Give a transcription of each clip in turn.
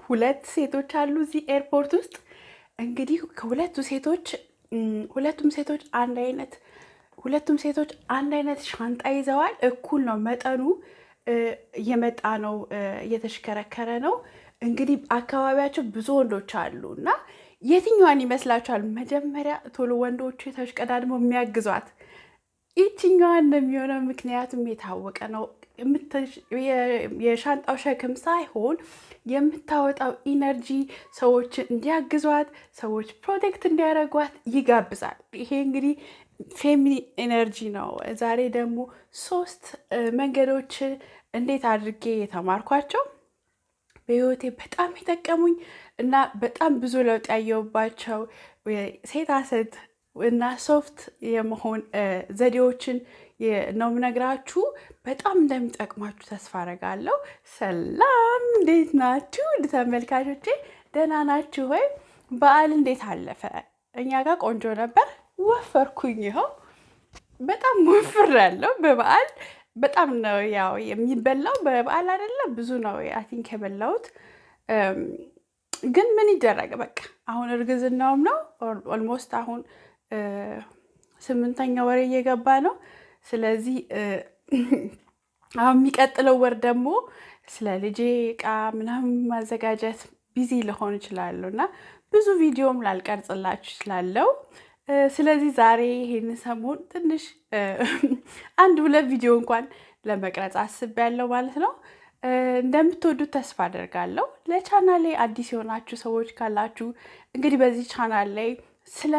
ሁለት ሴቶች አሉ እዚህ airport ውስጥ። እንግዲህ ከሁለቱ ሴቶች ሁለቱም ሴቶች አንድ አይነት ሻንጣ ይዘዋል። እኩል ነው መጠኑ፣ እየመጣ ነው፣ እየተሽከረከረ ነው። እንግዲህ አካባቢያቸው ብዙ ወንዶች አሉ እና የትኛዋን ይመስላችኋል? መጀመሪያ ቶሎ ወንዶቹ ተሽቀዳድመው የሚያግዟት ይችኛዋን ነው የሚሆነው። ምክንያቱም የታወቀ ነው፣ የሻንጣው ሸክም ሳይሆን የምታወጣው energy ሰዎችን እንዲያግዟት፣ ሰዎች protect እንዲያደርጓት ይጋብዛል። ይሄ እንግዲህ feminine energy ነው። ዛሬ ደግሞ ሶስት መንገዶች እንዴት አድርጌ የተማርኳቸው፣ በህይወቴ በጣም የጠቀሙኝ እና በጣም ብዙ ለውጥ ያየሁባቸው ሴታ ሴት እና soft የመሆን ዘዴዎችን ነው የምነግራችሁ። በጣም እንደሚጠቅማችሁ ተስፋ አደርጋለሁ። ሰላም፣ እንዴት ናችሁ ተመልካቾቼ? ደህና ናችሁ ወይ? በዓል እንዴት አለፈ? እኛ ጋር ቆንጆ ነበር። ወፈርኩኝ፣ ይኸው በጣም ወፍሬያለሁ በበዓል። በጣም ነው ያው የሚበላው በበዓል አይደለም፣ ብዙ ነው I think የበላሁት። ግን ምን ይደረግ፣ በቃ አሁን እርግዝናውም ነው፣ almost አሁን ስምንተኛ ወር እየገባ ነው። ስለዚህ አሁን የሚቀጥለው ወር ደግሞ ስለ ልጄ እቃ ምናምን ማዘጋጀት busy ልሆን እችላለሁ እና ብዙ ቪዲዮም ላልቀርጽላችሁ እችላለሁ። ስለዚህ ዛሬ ይሄን ሰሞን ትንሽ አንድ ሁለት ቪዲዮ እንኳን ለመቅረጽ አስቤያለሁ ማለት ነው። እንደምትወዱት ተስፋ አደርጋለሁ። ለቻናሌ አዲስ የሆናችሁ ሰዎች ካላችሁ እንግዲህ በዚህ ቻናል ላይ ስለ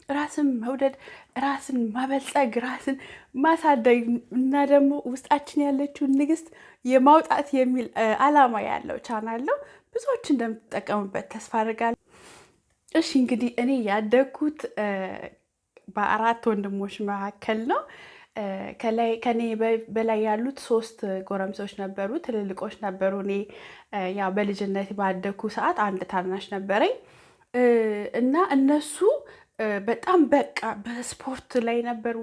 ራስን መውደድ፣ ራስን ማበልጸግ፣ ራስን ማሳደግ እና ደግሞ ውስጣችን ያለችውን ንግስት የማውጣት የሚል አላማ ያለው ቻናል ነው። ብዙዎች እንደምትጠቀሙበት ተስፋ አደርጋለሁ። እሺ፣ እንግዲህ እኔ ያደግኩት በአራት ወንድሞች መካከል ነው። ከላይ ከኔ በላይ ያሉት ሶስት ጎረምሶች ነበሩ፣ ትልልቆች ነበሩ። እኔ ያው በልጅነት ባደግኩ ሰዓት አንድ ታናሽ ነበረኝ እና እነሱ በጣም በቃ በስፖርት ላይ ነበሩ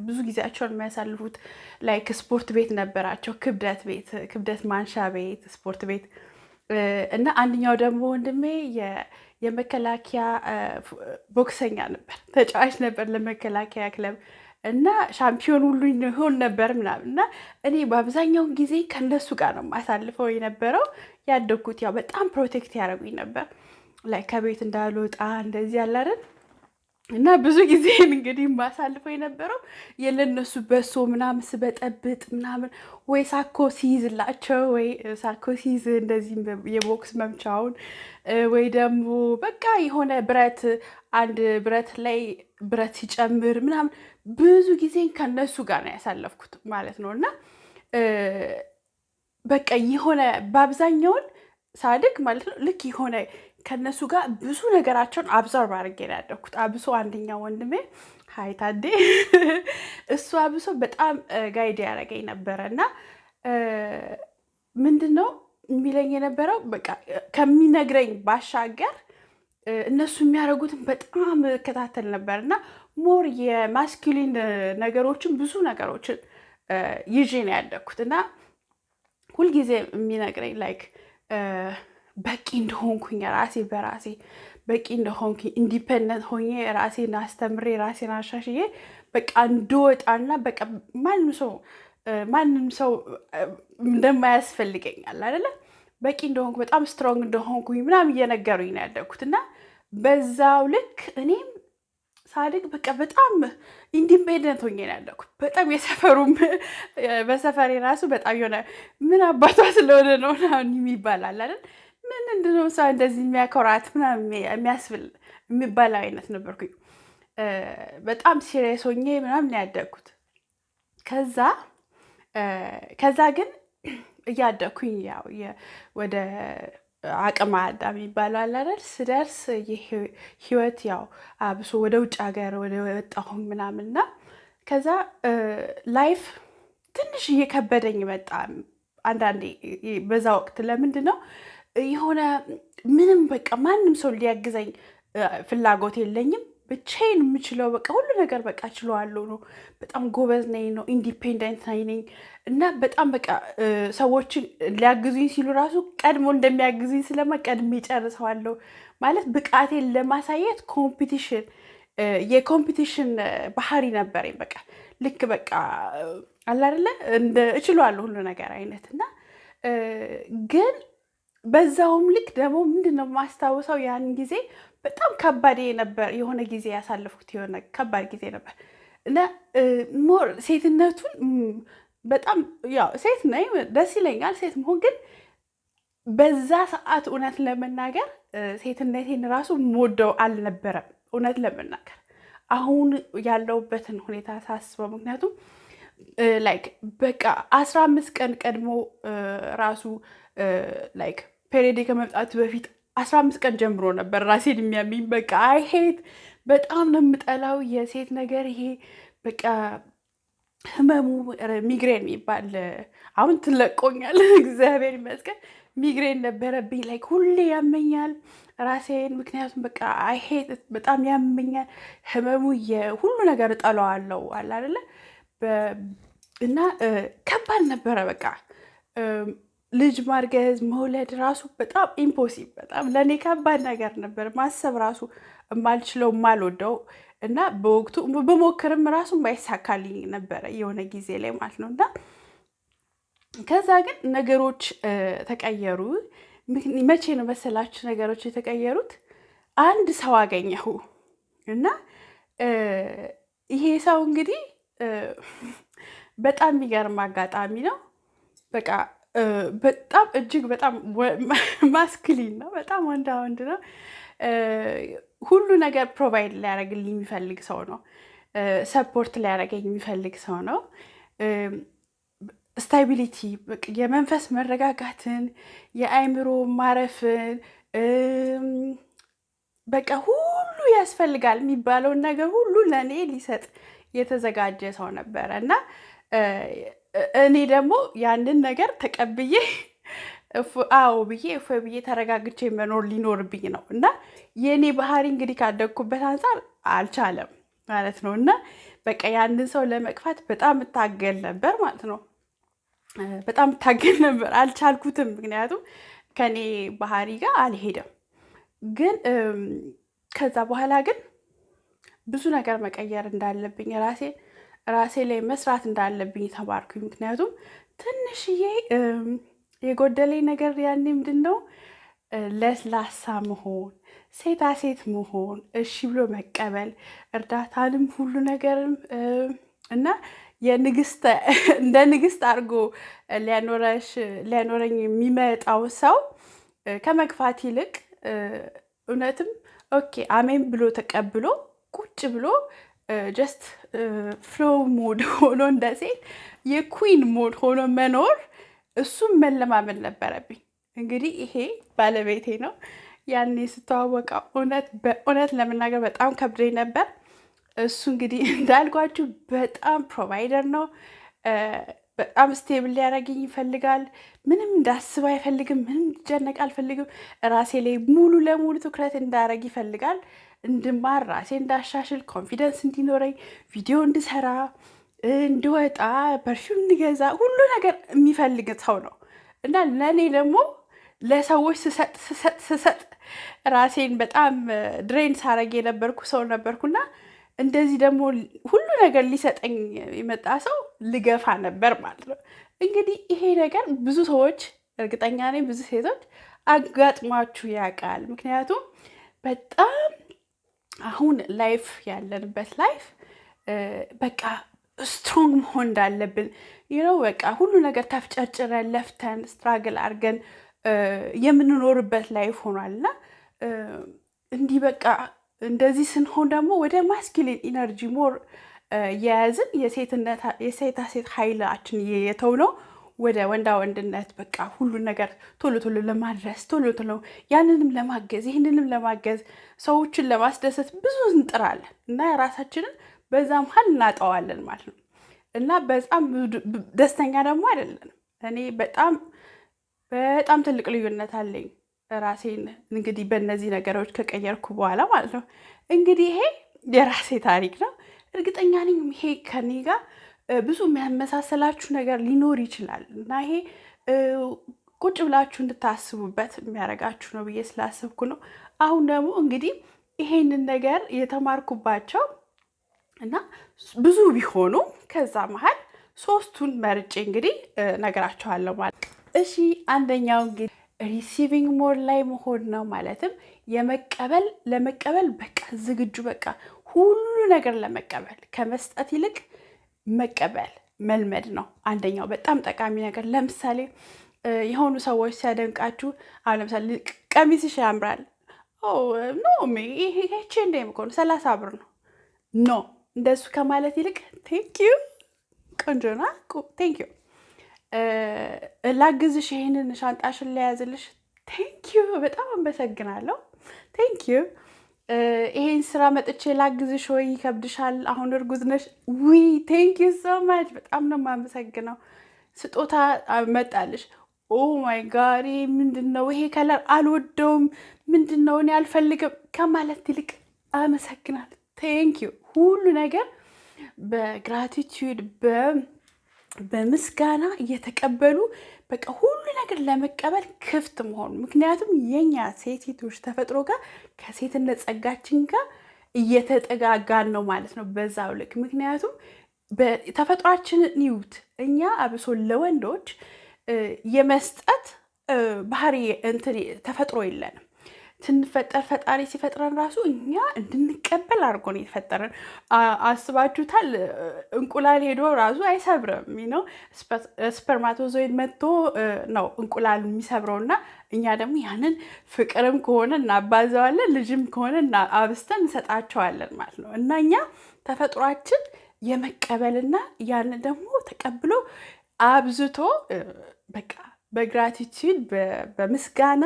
ብዙ ጊዜያቸውን የሚያሳልፉት። Like ስፖርት ቤት ነበራቸው፣ ክብደት ቤት፣ ክብደት ማንሻ ቤት፣ ስፖርት ቤት። እና አንደኛው ደግሞ ወንድሜ የመከላከያ ቦክሰኛ ነበር፣ ተጫዋች ነበር ለመከላከያ ክለብ እና ሻምፒዮን ሁሉ ይሆን ነበር ምናምን። እና እኔ በአብዛኛውን ጊዜ ከእነሱ ጋር ነው የማሳልፈው የነበረው ያደግኩት። ያው በጣም protect ያደረጉኝ ነበር፣ like ከቤት እንዳልወጣ እንደዚህ ያለ አይደል። እና ብዙ ጊዜ እንግዲህ የማሳልፈው የነበረው የለነሱ በሶ ምናምን ስበጠብጥ ምናምን ወይ ሳኮ ሲይዝላቸው ወይ ሳኮ ሲይዝ እንደዚህ የቦክስ መምቻውን ወይ ደግሞ በቃ የሆነ ብረት፣ አንድ ብረት ላይ ብረት ሲጨምር ምናምን ብዙ ጊዜ ከነሱ ጋር ነው ያሳለፍኩት ማለት ነው። እና በቃ የሆነ በአብዛኛውን ሳድግ ማለት ነው ልክ የሆነ ከነሱ ጋር ብዙ ነገራቸውን absorb አድርጌ ነው ያደግኩት። አብሶ አንደኛው ወንድሜ፣ hi ታዴ፣ እሱ አብሶ በጣም guide ያደረገኝ ነበረ። እና ምንድን ነው የሚለኝ የነበረው፣ በቃ ከሚነግረኝ ባሻገር እነሱ የሚያደርጉትን በጣም እከታተል ነበር እና more የ masculine ነገሮችን፣ ብዙ ነገሮችን ይዤ ነው ያደግኩት። እና ሁልጊዜ የሚነግረኝ like በቂ እንደሆንኩኝ፣ ራሴ በራሴ በቂ እንደሆንኩኝ፣ independent ሆኜ ራሴን አስተምሬ ራሴን አሻሽዬ በቃ እንድወጣና በቃ ማንም ሰው እንደማያስፈልገኝ አለ አይደለ፣ በቂ እንደሆንኩ፣ በጣም strong እንደሆንኩኝ ምናምን እየነገሩኝ ነው ያደግኩት። እና በዛው ልክ እኔም ሳድግ በቃ በጣም independent ሆኜ ነው ያደግኩት። በጣም የሰፈሩም በሰፈሬ ራሱ በጣም የሆነ ምን አባቷ ስለሆነ ነው ምናምን የሚባል አለ አይደል፣ ምን ምንድነው ሰው እንደዚህ የሚያኮራት ምናምን የሚያስብል የሚባለው አይነት ነበርኩኝ። በጣም serious ሆኜ ምናምን ያደግኩት። ከዛ ግን እያደግኩኝ ያው ወደ አቅመ አዳም የሚባለው አለ አይደል ስደርስ ህይወት ያው አብሶ ወደ ውጭ ሀገር ወደ ወጣሁኝ ምናምን እና ከዛ life ትንሽ እየከበደኝ መጣ። አንዳንዴ በዛ ወቅት ለምንድን ነው የሆነ ምንም በቃ ማንም ሰው ሊያግዘኝ ፍላጎት የለኝም። ብቻዬን የምችለው፣ በቃ ሁሉ ነገር በቃ ችለዋለሁ ነው። በጣም ጎበዝ ነኝ ነው፣ independent ነኝ እና በጣም በቃ ሰዎችን ሊያግዙኝ ሲሉ ራሱ ቀድሞ እንደሚያግዙኝ ስለማ ቀድሜ ጨርሰዋለሁ። ማለት ብቃቴን ለማሳየት የ competition ባህሪ ነበረኝ። በቃ ልክ በቃ አለ አይደለ እንደ እችለዋለሁ ሁሉ ነገር አይነት። እና ግን በዛውም ልክ ደግሞ ምንድን ነው የማስታውሰው፣ ያን ጊዜ በጣም ከባድ ነበር። የሆነ ጊዜ ያሳለፍኩት የሆነ ከባድ ጊዜ ነበር እና more ሴትነቱን በጣም፣ ያው ሴት ነኝ፣ ደስ ይለኛል ሴት መሆን፣ ግን በዛ ሰዓት እውነት ለመናገር ሴትነቴን ራሱ የምወደው አልነበረም። እውነት ለመናገር አሁን ያለሁበትን ሁኔታ ሳስበው፣ ምክንያቱም like በቃ 15 ቀን ቀድሞ ራሱ like period ከመምጣቱ በፊት 15 ቀን ጀምሮ ነበር ራሴን የሚያመኝ። በቃ I hate፣ በጣም ነው የምጠላው የሴት ነገር፣ ይሄ በቃ ህመሙ፣ ሚግሬን የሚባል፣ አሁን ትለቆኛል እግዚአብሔር ይመስገን። ሚግሬን ነበረብኝ። Like ሁሌ ያመኛል ራሴን፣ ምክንያቱም በቃ I hate፣ በጣም ያመኛል ህመሙ፣ የሁሉ ነገር እጠላዋለሁ አለ አይደለ እና ከባድ ነበረ። በቃ ልጅ ማርገዝ መውለድ ራሱ በጣም impossible፣ በጣም ለእኔ ከባድ ነገር ነበር። ማሰብ ራሱ የማልችለው፣ የማልወደው እና በወቅቱ ብሞክርም ራሱ የማይሳካልኝ ነበረ የሆነ ጊዜ ላይ ማለት ነው። እና ከዛ ግን ነገሮች ተቀየሩ። መቼ ነው መሰላችሁ ነገሮች የተቀየሩት? አንድ ሰው አገኘሁ እና ይሄ ሰው እንግዲህ በጣም የሚገርም አጋጣሚ ነው። በቃ በጣም እጅግ በጣም masculine ነው። በጣም ወንዳ ወንድ ነው። ሁሉ ነገር provide ሊያደርግልኝ የሚፈልግ ሰው ነው። Support ሊያደርገኝ የሚፈልግ ሰው ነው። Stability፣ የመንፈስ መረጋጋትን፣ የአእምሮ ማረፍን፣ በቃ ሁሉ ያስፈልጋል የሚባለውን ነገር ሁሉ ለእኔ ሊሰጥ የተዘጋጀ ሰው ነበረ እና እኔ ደግሞ ያንን ነገር ተቀብዬ አዎ ብዬ፣ እፎይ ብዬ፣ ተረጋግቼ መኖር ሊኖርብኝ ነው። እና የእኔ ባህሪ እንግዲህ ካደግኩበት አንጻር አልቻለም ማለት ነው። እና በቃ ያንን ሰው ለመግፋት በጣም እታገል ነበር ማለት ነው። በጣም እታገል ነበር፣ አልቻልኩትም። ምክንያቱም ከኔ ባህሪ ጋር አልሄደም። ግን ከዛ በኋላ ግን ብዙ ነገር መቀየር እንዳለብኝ፣ ራሴ ላይ መስራት እንዳለብኝ ተማርኩኝ። ምክንያቱም ትንሽዬ የጎደለኝ ነገር ያኔ ምንድን ነው? ለስላሳ መሆን፣ ሴታ ሴት መሆን፣ እሺ ብሎ መቀበል፣ እርዳታንም ሁሉ ነገርም እና የንግስት እንደ ንግስት አድርጎ ሊያኖረሽ ሊያኖረኝ የሚመጣው ሰው ከመግፋት ይልቅ እውነትም okay አሜን ብሎ ተቀብሎ ቁጭ ብሎ just flow mode ሆኖ እንደ ሴት የ queen mode ሆኖ መኖር፣ እሱም መለማመድ ነበረብኝ። እንግዲህ ይሄ ባለቤቴ ነው። ያኔ ስተዋወቀው እውነት በእውነት ለመናገር በጣም ከብዶኝ ነበር። እሱ እንግዲህ እንዳልኳችሁ በጣም provider ነው። በጣም stable ሊያደርገኝ ይፈልጋል። ምንም እንዳስብ አይፈልግም። ምንም እንድጨነቅ አልፈልግም። ራሴ ላይ ሙሉ ለሙሉ ትኩረት እንዳደርግ ይፈልጋል። እንድማር፣ ራሴ እንዳሻሽል፣ confidence እንዲኖረኝ፣ ቪዲዮ እንድሰራ፣ እንድወጣ፣ perfume እንድገዛ፣ ሁሉ ነገር የሚፈልግ ሰው ነው። እና ለእኔ ደግሞ ለሰዎች ስሰጥ ስሰጥ ስሰጥ ራሴን በጣም drain ሳረግ የነበርኩ ሰው ነበርኩና እንደዚህ ደግሞ ሁሉ ነገር ሊሰጠኝ የመጣ ሰው ልገፋ ነበር ማለት ነው። እንግዲህ ይሄ ነገር ብዙ ሰዎች፣ እርግጠኛ ነኝ ብዙ ሴቶች አጋጥሟችሁ ያውቃል። ምክንያቱም በጣም አሁን life ያለንበት life በቃ strong መሆን እንዳለብን በቃ ሁሉ ነገር ተፍጨርጭረን፣ ለፍተን፣ struggle አድርገን የምንኖርበት life ሆኗል። እና እንዲህ በቃ እንደዚህ ስንሆን ደግሞ ወደ masculine energy more የያዝን፣ የሴታ ሴት ኃይላችን የተው ነው ወደ ወንዳ ወንድነት፣ በቃ ሁሉ ነገር ቶሎ ቶሎ ለማድረስ፣ ቶሎ ቶሎ ያንንም ለማገዝ፣ ይህንንም ለማገዝ፣ ሰዎችን ለማስደሰት ብዙ እንጥራለን እና ራሳችንን በዛ መሀል እናጠዋለን ማለት ነው። እና በጣም ደስተኛ ደግሞ አይደለንም። እኔ በጣም በጣም ትልቅ ልዩነት አለኝ ራሴን እንግዲህ በእነዚህ ነገሮች ከቀየርኩ በኋላ ማለት ነው። እንግዲህ ይሄ የራሴ ታሪክ ነው። እርግጠኛ ነኝ ይሄ ከኔ ጋር ብዙ የሚያመሳሰላችሁ ነገር ሊኖር ይችላል እና ይሄ ቁጭ ብላችሁ እንድታስቡበት የሚያደርጋችሁ ነው ብዬ ስላሰብኩ ነው። አሁን ደግሞ እንግዲህ ይሄንን ነገር የተማርኩባቸው እና ብዙ ቢሆኑ ከዛ መሀል ሶስቱን መርጬ እንግዲህ እነግራችኋለሁ ማለት። እሺ፣ አንደኛው እንግዲህ receiving mode ላይ መሆን ነው። ማለትም የመቀበል፣ ለመቀበል በቃ ዝግጁ፣ በቃ ሁሉ ነገር ለመቀበል፣ ከመስጠት ይልቅ መቀበል መልመድ ነው አንደኛው በጣም ጠቃሚ ነገር። ለምሳሌ የሆኑ ሰዎች ሲያደንቃችሁ፣ አሁን ለምሳሌ ቀሚስሽ ያምራል፣ no ይሄ እንደ እኮ ነው፣ 30 ብር ነው፣ no እንደሱ ከማለት ይልቅ thank you፣ ቆንጆ ና፣ thank you፣ ላግዝሽ፣ ይሄንን ሻንጣሽን ልያዝልሽ፣ thank you፣ በጣም አመሰግናለሁ፣ thank you፣ ይሄን ስራ መጥቼ ላግዝሽ ወይ ይከብድሻል፣ አሁን እርጉዝ ነሽ፣ ውይ thank you so much፣ በጣም ነው የማመሰግነው። ስጦታ መጣልሽ፣ oh my God፣ ይሄ ምንድን ነው? ይሄ color አልወደውም፣ ምንድን ነው? እኔ አልፈልግም ከማለት ይልቅ አመሰግናለሁ፣ thank you። ሁሉ ነገር በ gratitude፣ በምስጋና እየተቀበሉ በቃ ሁሉ ነገር ለመቀበል ክፍት መሆኑ። ምክንያቱም የኛ ሴቶች ተፈጥሮ ጋር፣ ከሴትነት ጸጋችን ጋር እየተጠጋጋን ነው ማለት ነው በዛው ልክ። ምክንያቱም ተፈጥሯችንን ይዩት። እኛ አብሶ ለወንዶች የመስጠት ባህሪ እንትን ተፈጥሮ የለንም። ስንፈጠር ፈጣሪ ሲፈጥረን ራሱ እኛ እንድንቀበል አድርጎ ነው የፈጠረን። አስባችሁታል? እንቁላል ሄዶ ራሱ አይሰብርም ነው። Spermatozoid መጥቶ ነው እንቁላል የሚሰብረው እና እኛ ደግሞ ያንን ፍቅርም ከሆነ እናባዛዋለን፣ ልጅም ከሆነ አብዝተን እንሰጣቸዋለን ማለት ነው። እና እኛ ተፈጥሯችን የመቀበልና ያንን ደግሞ ተቀብሎ አብዝቶ በቃ በ gratitude፣ በምስጋና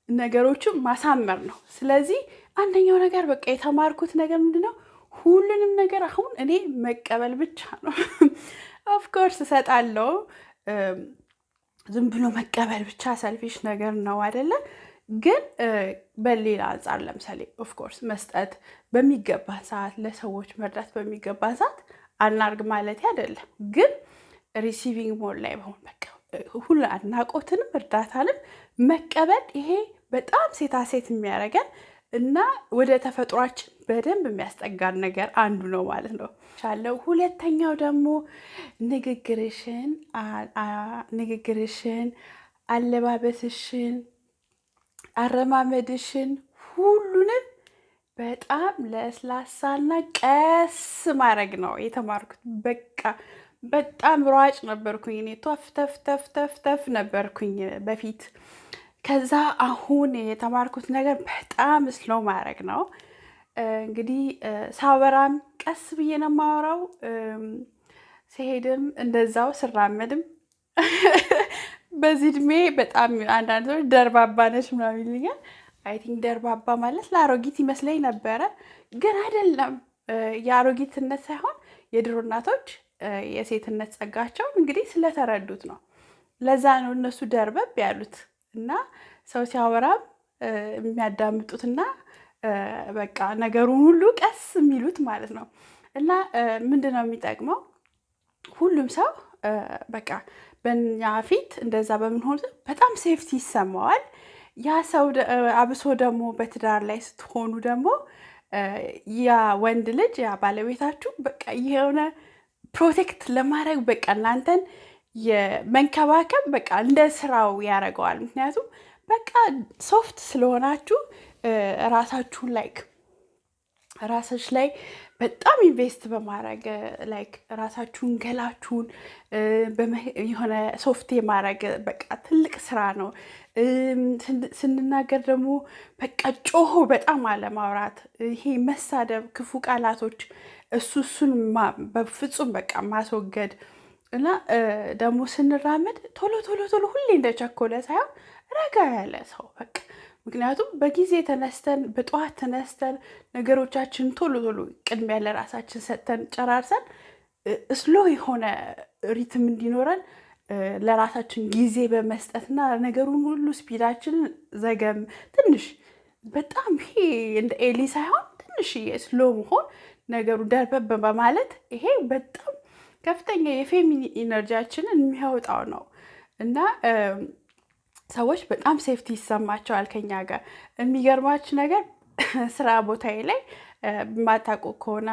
ነገሮችን ማሳመር ነው። ስለዚህ አንደኛው ነገር በቃ የተማርኩት ነገር ምንድን ነው? ሁሉንም ነገር አሁን እኔ መቀበል ብቻ ነው። Of course እሰጣለሁ። ዝም ብሎ መቀበል ብቻ selfish ነገር ነው አይደለ? ግን በሌላ አንጻር ለምሳሌ of course መስጠት በሚገባ ሰዓት፣ ለሰዎች መርዳት በሚገባ ሰዓት አናርግ ማለት አይደለም። ግን receiving mode ላይ መሆን፣ በቃ ሁሉ አድናቆትንም እርዳታንም መቀበል፣ ይሄ በጣም ሴታ ሴት የሚያደርገን እና ወደ ተፈጥሯችን በደንብ የሚያስጠጋን ነገር አንዱ ነው ማለት ነው። ቻለው ሁለተኛው ደግሞ ንግግርሽን፣ አለባበስሽን፣ አረማመድሽን ሁሉንም በጣም ለስላሳና ቀስ ማድረግ ነው የተማርኩት። በቃ በጣም ሯጭ ነበርኩኝ እኔ፣ ተፍ ተፍ ተፍ ተፍ ተፍ ነበርኩኝ በፊት። ከዛ አሁን የተማርኩት ነገር በጣም slow ማድረግ ነው። እንግዲህ ሳወራም ቀስ ብዬ ነው የማወራው፣ ስሄድም እንደዛው፣ ስራመድም። በዚህ እድሜ በጣም አንዳንድ ሰዎች ደርባባ ነሽ ምናምን ይሉኛል። I think ደርባባ ማለት ለአሮጊት ይመስለኝ ነበረ፣ ግን አይደለም። የአሮጊትነት ሳይሆን የድሮ እናቶች የሴትነት ጸጋቸውን እንግዲህ ስለተረዱት ነው። ለዛ ነው እነሱ ደርበብ ያሉት እና ሰው ሲያወራም የሚያዳምጡትና በቃ ነገሩን ሁሉ ቀስ የሚሉት ማለት ነው። እና ምንድን ነው የሚጠቅመው? ሁሉም ሰው በቃ በእኛ ፊት እንደዛ በምንሆን በጣም safety ይሰማዋል። ያ ሰው አብሶ ደግሞ በትዳር ላይ ስትሆኑ ደግሞ ያ ወንድ ልጅ፣ ያ ባለቤታችሁ በቃ የሆነ protect ለማድረግ፣ በቃ እናንተን የመንከባከብ በቃ እንደ ስራው ያደርገዋል። ምክንያቱም በቃ soft ስለሆናችሁ ራሳችሁን like ራስሽ ላይ በጣም invest በማድረግ፣ like ራሳችሁን ገላችሁን የሆነ soft የማድረግ በቃ ትልቅ ስራ ነው። ስንናገር ደግሞ በቃ ጮሆ በጣም አለማውራት፣ ይሄ መሳደብ፣ ክፉ ቃላቶች እሱን በፍጹም በቃ ማስወገድ እና ደግሞ ስንራመድ ቶሎ ቶሎ ቶሎ ሁሌ እንደቸኮለ ሳይሆን ረጋ ያለ ሰው፣ በቃ ምክንያቱም በጊዜ ተነስተን፣ በጠዋት ተነስተን ነገሮቻችንን ቶሎ ቶሎ ቅድሚያ ለራሳችን ሰጥተን ጨራርሰን slow የሆነ rhythm እንዲኖረን ለራሳችን ጊዜ በመስጠትና ነገሩን ሁሉ speed ኣችንን ዘገም፣ ትንሽ በጣም ይሄ እንደ ኤሊ ሳይሆን ትንሽ ትንሽዬ slow መሆን፣ ነገሩ ደርበብ በማለት፣ ይሄ በጣም ከፍተኛ የ feminine energy ያችንን የሚያወጣው ነው እና ሰዎች በጣም safety ይሰማቸዋል ከኛ ጋር። የሚገርማችሁ ነገር ስራ ቦታዬ ላይ፣ የማታውቁ ከሆነ፣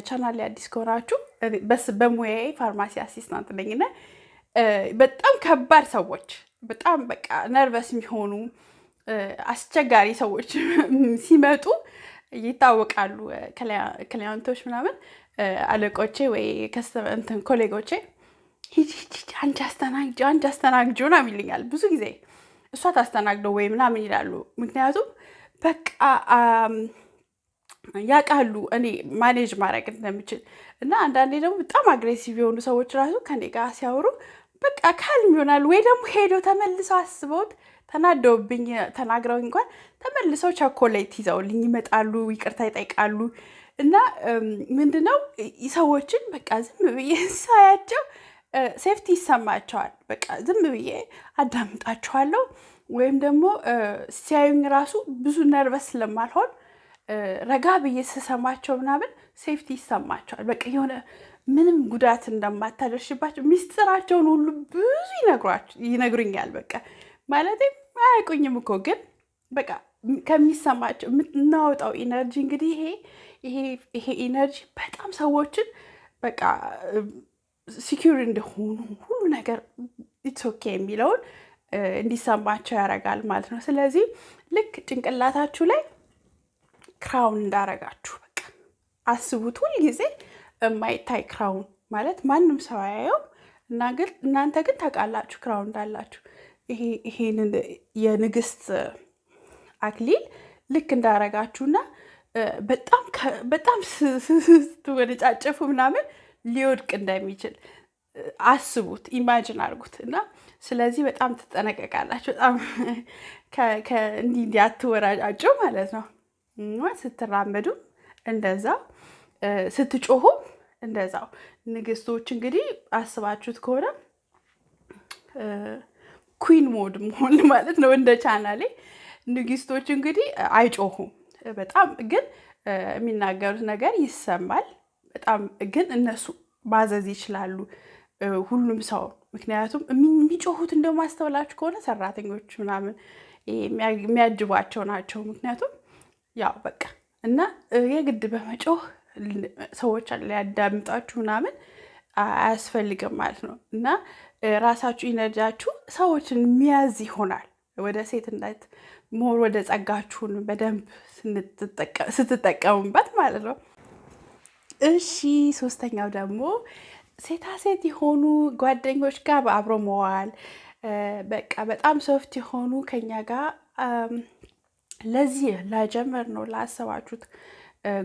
ቻናል ላይ አዲስ ከሆናችሁ፣ በሙያዬ pharmacy assistant ነኝና በጣም ከባድ ሰዎች፣ በጣም በቃ nervous የሚሆኑ አስቸጋሪ ሰዎች ሲመጡ ይታወቃሉ። Client ኦች ምናምን፣ አለቆቼ ወይ እንትን colleague ኦቼ "ሂጂ ሂጂ፣ አንቺ አስተናግጂ፣ አንቺ አስተናግጂ" ምናምን ይሉኛል። ብዙ ጊዜ "እሷ ታስተናግደው" ወይ ምናምን ይላሉ። ምክንያቱም በቃ ያውቃሉ እኔ manage ማድረግ እንደምችል። እና አንዳንዴ ደግሞ በጣም aggressive የሆኑ ሰዎች ራሱ ከኔ ጋር ሲያወሩ በቃ calm ይሆናሉ። ወይ ደግሞ ሄደው ተመልሰው አስበውት ተናደውብኝ ተናግረው እንኳን ተመልሰው ቸኮሌት ይዘውልኝ ይመጣሉ፣ ይቅርታ ይጠይቃሉ። እና ምንድነው፣ ሰዎችን በቃ ዝም ብዬ ሳያቸው safety ይሰማቸዋል። በቃ ዝም ብዬ አዳምጣቸዋለሁ። ወይም ደግሞ ሲያዩኝ ራሱ ብዙ nervous ስለማልሆን ረጋ ብዬ ስሰማቸው ምናምን safety ይሰማቸዋል። በቃ የሆነ ምንም ጉዳት እንደማታደርሽባቸው ሚስጥራቸውን ሁሉ ብዙ ይነግሩኛል። በቃ ማለቴ አያውቁኝም እኮ፣ ግን በቃ ከሚሰማቸው የምናወጣው energy፣ እንግዲህ ይሄ energy በጣም ሰዎችን በቃ secure እንደሆኑ፣ ሁሉ ነገር it's okay የሚለውን እንዲሰማቸው ያደርጋል ማለት ነው። ስለዚህ ልክ ጭንቅላታችሁ ላይ crown እንዳረጋችሁ በቃ አስቡት። ሁልጊዜ የማይታይ crown ማለት ማንም ሰው አያየው፣ እናንተ ግን ታውቃላችሁ crown እንዳላችሁ። ይሄንን የንግስት አክሊል ልክ እንዳረጋችሁና በጣም በጣም ስትወነጫጨፉ ምናምን ሊወድቅ እንደሚችል አስቡት፣ imagine አድርጉት። እና ስለዚህ በጣም ትጠነቀቃላችሁ። በጣም እንዲህ እንዲህ አትወራጫጩ ማለት ነው። ስትራመዱ እንደዛው፣ ስትጮሁ እንደዛው። ንግስቶች እንግዲህ አስባችሁት ከሆነ queen mode መሆን ማለት ነው። እንደ ቻናሌ ንግስቶች እንግዲህ አይጮሁም በጣም፣ ግን የሚናገሩት ነገር ይሰማል። በጣም ግን እነሱ ማዘዝ ይችላሉ ሁሉም ሰው። ምክንያቱም የሚጮሁት እንደው ማስተውላችሁ ከሆነ ሰራተኞች ምናምን የሚያጅቧቸው ናቸው። ምክንያቱም ያው በቃ እና የግድ በመጮህ ሰዎች ሊያዳምጣችሁ ምናምን አያስፈልግም ማለት ነው። እና ራሳችሁ energy ያችሁ ሰዎችን የሚያዝ ይሆናል። ወደ ሴትነት more ወደ ጸጋችሁን በደንብ ስትጠቀሙበት ማለት ነው። እሺ፣ ሶስተኛው ደግሞ ሴታ ሴት የሆኑ ጓደኞች ጋር አብሮ መዋል፣ በቃ በጣም soft የሆኑ ከኛ ጋር ለዚህ ለጀመርነው ላሰባችሁት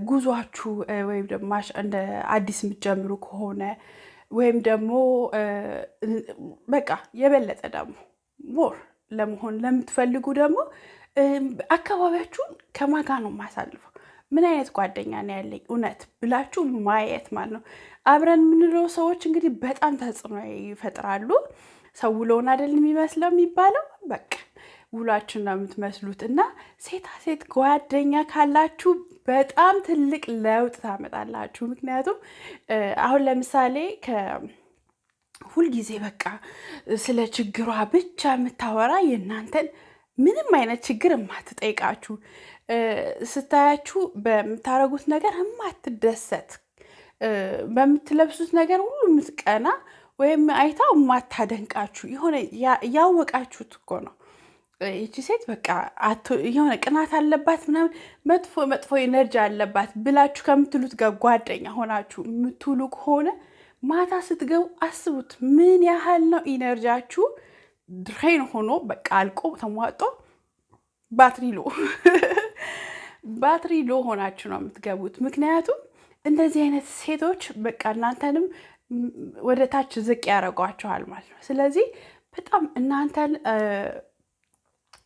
ጉዟችሁ ወይም ደግሞ እንደ አዲስ የምትጀምሩ ከሆነ ወይም ደግሞ በቃ የበለጠ ደግሞ more ለመሆን ለምትፈልጉ ደግሞ አካባቢያችሁን ከማን ጋር ነው የማሳልፈው፣ ምን አይነት ጓደኛ ነው ያለኝ እውነት ብላችሁ ማየት ማለት ነው። አብረን የምንውለው ሰዎች እንግዲህ በጣም ተጽዕኖ ይፈጥራሉ። ሰው ውሎውን አይደል የሚመስለው የሚባለው፣ በቃ ውሏችሁን ነው የምትመስሉት። እና ሴታ ሴት ጓደኛ ካላችሁ በጣም ትልቅ ለውጥ ታመጣላችሁ። ምክንያቱም አሁን ለምሳሌ ሁልጊዜ በቃ ስለ ችግሯ ብቻ የምታወራ፣ የእናንተን ምንም አይነት ችግር የማትጠይቃችሁ፣ ስታያችሁ በምታደርጉት ነገር የማትደሰት፣ በምትለብሱት ነገር ሁሉ የምትቀና ወይም አይታው የማታደንቃችሁ፣ የሆነ ያወቃችሁት እኮ ነው፣ ይቺ ሴት በቃ የሆነ ቅናት አለባት ምናምን፣ መጥፎ መጥፎ energy አለባት ብላችሁ ከምትሉት ጋር ጓደኛ ሆናችሁ የምትውሉ ከሆነ ማታ ስትገቡ አስቡት ምን ያህል ነው energy ያችሁ drain ሆኖ በቃ አልቆ ተሟጦ battery low ሆናችሁ ነው የምትገቡት። ምክንያቱም እንደዚህ አይነት ሴቶች በቃ እናንተንም ወደ ታች ዝቅ ያደርጓችኋል ማለት ነው። ስለዚህ በጣም እናንተን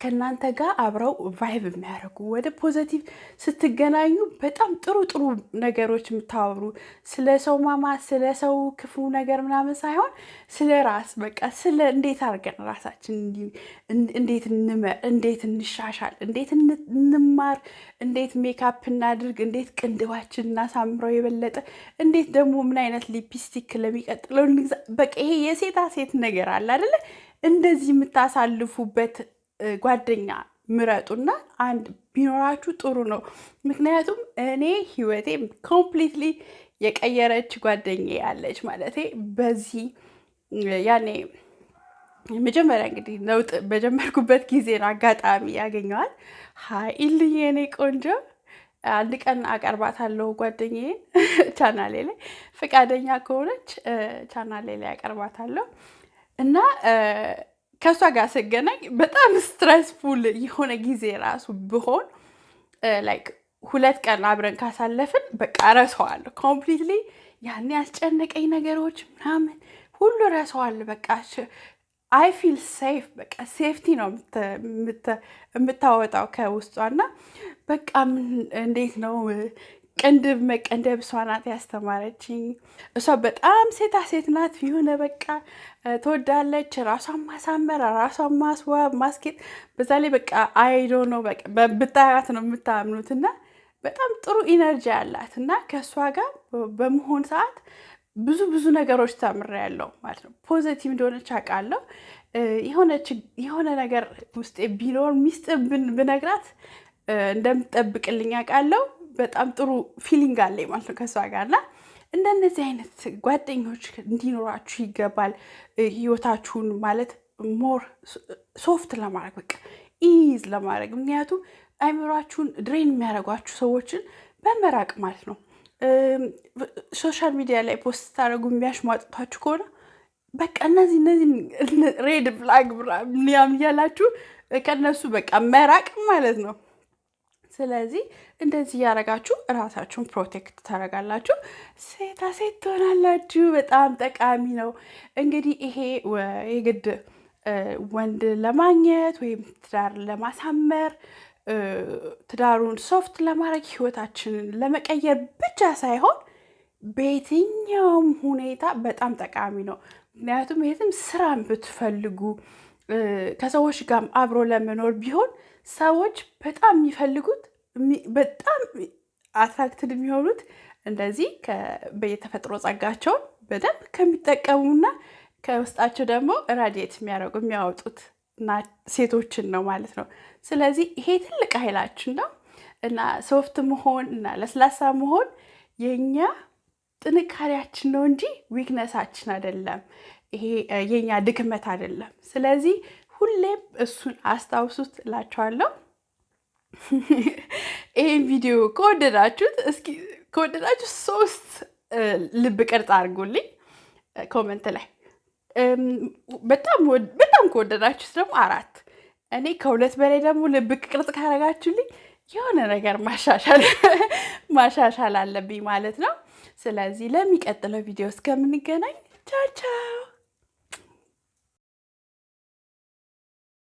ከእናንተ ጋር አብረው vibe የሚያደርጉ፣ ወደ positive ስትገናኙ በጣም ጥሩ ጥሩ ነገሮች የምታወሩ፣ ስለ ሰው ማማት፣ ስለ ሰው ክፉ ነገር ምናምን ሳይሆን ስለ ራስ፣ በቃ ስለ እንዴት አድርገን ራሳችን እንዴት እንሻሻል፣ እንዴት እንማር፣ እንዴት ሜካፕ እናድርግ፣ እንዴት ቅንድባችን እናሳምረው የበለጠ፣ እንዴት ደግሞ ምን አይነት ሊፕስቲክ ለሚቀጥለው እንግዛ። በቃ ይሄ የሴታ ሴት ነገር አለ አይደለ? እንደዚህ የምታሳልፉበት ጓደኛ ምረጡና አንድ ቢኖራችሁ ጥሩ ነው። ምክንያቱም እኔ ህይወቴ completely የቀየረች ጓደኛ ያለች፣ ማለቴ በዚህ ያኔ መጀመሪያ እንግዲህ ለውጥ በጀመርኩበት ጊዜ ነው አጋጣሚ ያገኘዋል። Hi ኢልዬ የኔ ቆንጆ፣ አንድ ቀን አቀርባታለሁ ጓደኛዬን ቻናሌ ላይ፣ ፈቃደኛ ከሆነች ቻናሌ ላይ አቀርባታለሁ። እና ከእሷ ጋር ስገናኝ በጣም stressful የሆነ ጊዜ ራሱ ብሆን like 2 ቀን አብረን ካሳለፍን በቃ ረሰዋለሁ completely። ያን ያስጨነቀኝ ነገሮች ምናምን ሁሉ ረሰዋለሁ። በቃ I feel safe፣ በቃ safety ነው የምታወጣው ከውስጧ። እና በቃ እንዴት ነው ቅንድብ መቀንደብ እሷ ናት ያስተማረችኝ። እሷ በጣም ሴታ ሴት ናት። የሆነ በቃ ትወዳለች ራሷን ማሳመር፣ ራሷን ማስዋብ፣ ማስጌጥ። በዛ ላይ በቃ I don't know፣ በቃ ብታያት ነው የምታምኑት። እና በጣም ጥሩ energy አላት እና ከእሷ ጋር በመሆን ሰዓት ብዙ ብዙ ነገሮች ተምሬያለሁ ማለት ነው። Positive እንደሆነች አውቃለሁ። የሆነ ነገር ውስጤ ቢኖር ሚስጥር ብነግራት እንደምትጠብቅልኝ አውቃለሁ። በጣም ጥሩ feeling አለኝ ማለት ነው ከእሷ ጋር። እና እንደነዚህ አይነት ጓደኞች እንዲኖራችሁ ይገባል። ህይወታችሁን ማለት more soft ለማድረግ፣ በቃ ease ለማድረግ፣ ምክንያቱም አይምሯችሁን drain የሚያደርጓችሁ ሰዎችን በመራቅ ማለት ነው። Social media ላይ post ስታደርጉ የሚያሽሟጥቷችሁ ከሆነ በቃ እነዚህ red flag ምናምን እያላችሁ ከእነሱ በቃ መራቅ ማለት ነው። ስለዚህ እንደዚህ እያደረጋችሁ እራሳችሁን protect ታደርጋላችሁ፣ ሴታ ሴት ትሆናላችሁ። በጣም ጠቃሚ ነው። እንግዲህ ይሄ የግድ ወንድ ለማግኘት ወይም ትዳር ለማሳመር፣ ትዳሩን soft ለማድረግ፣ ህይወታችንን ለመቀየር ብቻ ሳይሆን በየትኛውም ሁኔታ በጣም ጠቃሚ ነው። ምክንያቱም የትም ስራን ብትፈልጉ፣ ከሰዎች ጋር አብሮ ለመኖር ቢሆን ሰዎች በጣም የሚፈልጉት፣ በጣም attracted የሚሆኑት እንደዚህ በየተፈጥሮ ጸጋቸውን በደንብ ከሚጠቀሙና ከውስጣቸው ደግሞ radiate የሚያደርጉ፣ የሚያወጡት ሴቶችን ነው ማለት ነው። ስለዚህ ይሄ ትልቅ ኃይላችን ነው እና soft መሆን እና ለስላሳ መሆን የኛ ጥንካሬያችን ነው እንጂ weakness ኣችን አይደለም። ይሄ የኛ ድክመት አይደለም። ስለዚህ ሁሌም እሱን አስታውሱት እላችኋለሁ። ይሄን ቪዲዮ ከወደዳችሁት፣ እስኪ ከወደዳችሁ ሶስት ልብ ቅርጽ አድርጉልኝ comment ላይ። በጣም በጣም ከወደዳችሁት ደግሞ አራት። እኔ ከሁለት በላይ ደግሞ ልብ ቅርጽ ካረጋችሁልኝ የሆነ ነገር ማሻሻል አለብኝ ማለት ነው። ስለዚህ ለሚቀጥለው ቪዲዮ እስከምንገናኝ ቻው ቻው።